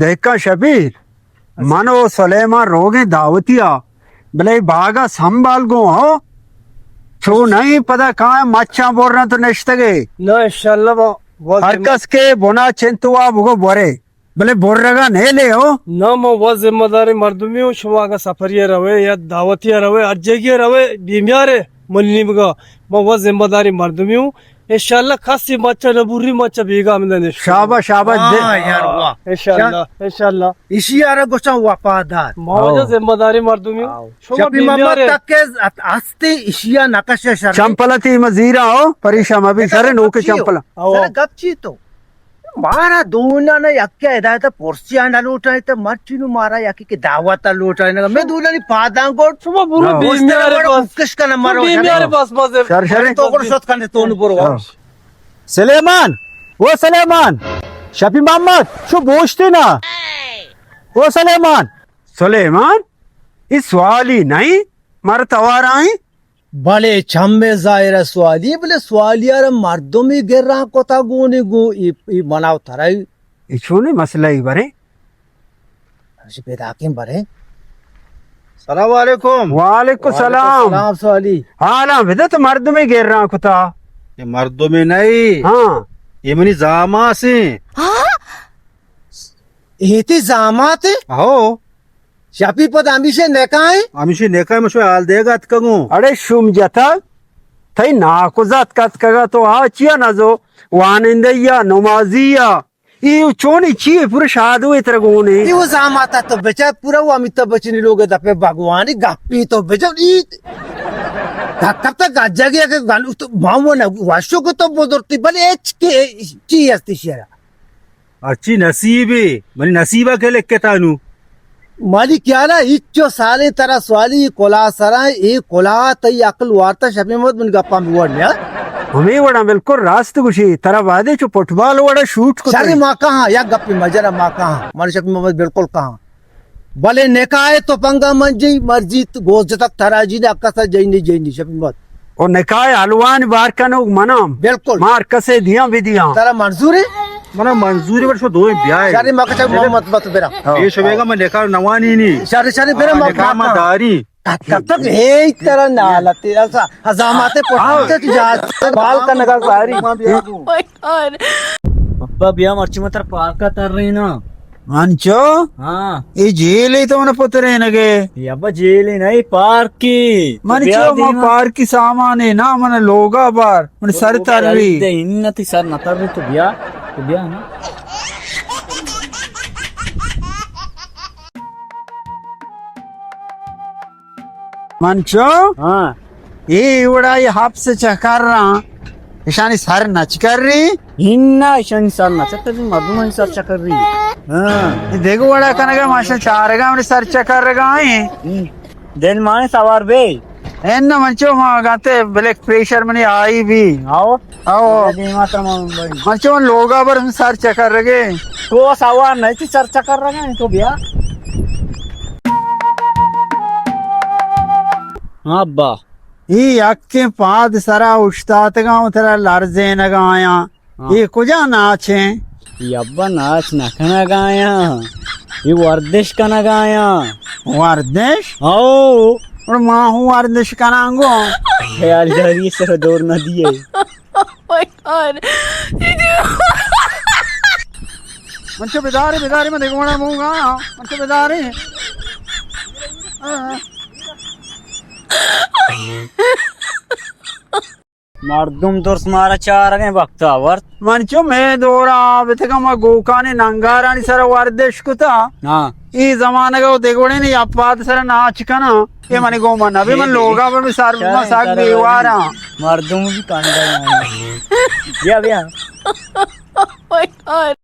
دہکان شبیر، من و سلیمان روگیں دعوتی ءَ، بلے باغ ءَ سنبھال گوں، ہو؟ چو نہیں پدا کائیں مچاں برنت و نشتگے۔ نہ، انشاءاللہ ما، ما ہر ذمہ کس کے بنا چنتوا بگو برے، بلے برگا نیلے ہو۔ نہ، ما وت ذمہ داریں مردمی ہوں، شما اگاں سفری ءَ روے یا دعوتی ءَ روے، ہر جگہ ءَ روے، بیمیارے، منی نیمگا، ما وت ذمہ داریں مردمی ہوں، انشاءاللہ کسی مچ نہ بوری، مچ بیگا ہمدا نشت۔ شاباش، شاباش، دے۔ ہاں یار، واہ۔ انشاءاللہ، انشاءاللہ۔ ایشی آرا گوشاں وفادار۔ ما واجہ ذمہ داری مردمی۔ آؤ۔ شما شپی محمد بیمیارے۔ تک کے ات-، ہستی ایشیا نقش شر۔ چمپلتی مزیرا ہو، پریشان مبی، سر نوکے چمپل۔ آؤ۔ سر گپ چی تو؟ مارا دونا نہ یکے ہدایت پرسیا نہ لوٹائے تو مرچی نو مارا یکی کے دعوت لوٹائے نہ۔ میں دونانی پاداں گوٹ۔ شما برو ہاں۔ بیمیارے بس۔ کش کنا مرو بیمیارے بس، بس۔ شر، شر۔ تو کر شت کنے تو نو برو۔ ہاں۔ سلیمان، او سلیمان، شپی محمد، شو بوشتے نا؟ او سلیمان۔ سلیمان، ای سوالی نہیں، مر توارا ہیں۔ بلے چمے ظاہر ہے سوالی، بلے سوالی آر مردمی گراں کتا گونی گو، ای، ای مناو ترائی۔ ای چونی مسئلہ ای برے؟ اچھا، پیدا کیں برے۔ السلام علیکم۔ وعلیکم السلام۔ وعلیکم السلام سوالی۔ حالاں بدت مردمے گراں کتا۔ یہ مردمے نہیں۔ ہاں۔ یہ منی زاماس ہیں۔ اے تئی زامات؟ ہو۔ شپی پد ہمیشہ نکاح ہیں؟ ہمیشہ نکاح، مشو حال دے گا اتکگوں۔ اڑے شوم جتا، تئی ناکوزات کتکگا تو آ چیا نزو؟ وانندہ یا نمازی یا؟ ای چونی چی پورا شادو اتر گونے؟ ای وہ زاماتا تو بچا پورا وہ امیتابھ بچنی لوگ دپے بھگوانی گپی تو بچا ای کب تک گجا گیا کہ گن-، تو ماں وہ نہ واشو کو تو بزرتی بلے اچ کے چی ہستی شیرا؟ ہرچی نصیبے، منی نصیبا کہ لکھتا نو۔ مالی خیالا ہچو سالے ترا سوالی کلا سرا، اے کلا تئی عقل وارتا شپی مت من گپاں بوڑ نیا۔ ہمیں وڑا بالکل راست گوشی، ترا وعدے چو فٹبال وڑا شوٹ کو شری تئی۔ ما کہاں، یک گپی مجرا ما کہاں، من شپی محمد بالکل کہاں۔ بلے نکاح تو پنگا من جی مرضی تو گوز جتک ترا جی نے اکسا جئی نہیں جئی نہیں شپی مت۔ او نکاح حلوان بار کنوک منام۔ بالکل۔ مار کسے دیاں بدیاں۔ ترا منظور ہے؟ منا منظور ہے، بلے شو دوئیں بیائے۔ شری مکہ چا محمد مت برا۔ ہاں۔ یہ شبیگا میں نکاح نوانی نہیں۔ شری، شری برا ہاں، مکہ نکاح ما داری۔ کب تک ہے ترا نالتے، ایسا حزامات پٹتے تو جا بال کنگا ساری۔ Oh my God۔ ابا بیا مرچی متر پارکا تر رہی نا۔ انچو؟ ہاں۔ اے جیل ای تو من پترینگے؟ اے ابا جیل ای نہیں، پارکی۔ من بیا چو ما دیما۔ پارکی سامان ای نا، من لوگا بار، من سر تر رہی۔ دے ان تی سر نہ تر رہی تو بیا، تو بیا نا۔ من چو؟ ہاں۔ اے وڑا یہ حبس چکر رہا۔ اشانی سر نچ کر رہی؟ ہنا اشانی سر نچ کر رہی، مردمانی سر چکر رہی۔ ہاں۔ دیگو وڑا کنگا ماشا چارگا منی سر چکر رگا ہیں۔ ہم۔ دل مانے سوار بے۔ اے نہ من چو ما گاتے بلڈ پریشر منی آئی بی۔ آؤ۔ آؤ۔ دیما تمام بھائی۔ من چو لوگا بر ہم سر چکر رگے۔ تو سوار نہیں تھی سر چکر رگے تو بیا۔ ہاں ابا۔ ای یکیں پاد سرا اوشتاتگاں و ترا لرزینگا آیاں۔ ہاں۔ ای کجا ناچیں؟ ای ابا ناچ نہ کنگا آیاں۔ ای وردش کنگا آیاں۔ وردش؟ او۔ اور ما ہوں وردش کناں گو۔ خیال داری سر دور نہ دیے۔ Oh my God۔ من چو بدارے، بدارے، من دیگونا مونگا، من چو بدارے۔ ہاں۔ مردم درست مارا چارگیں وقت آورت۔ من چو میں دورا بتگا ما گوکانی ننگارانی سر وردش کتا۔ ہاں۔ ای زمانگا و دگوڑے نی اپاد سر ناچ کنا۔ اے منی گوما نبی من لوگا پر سر ما سک بیواراں۔ مردم بھی کنگا۔ بیا بیا۔ Oh my God۔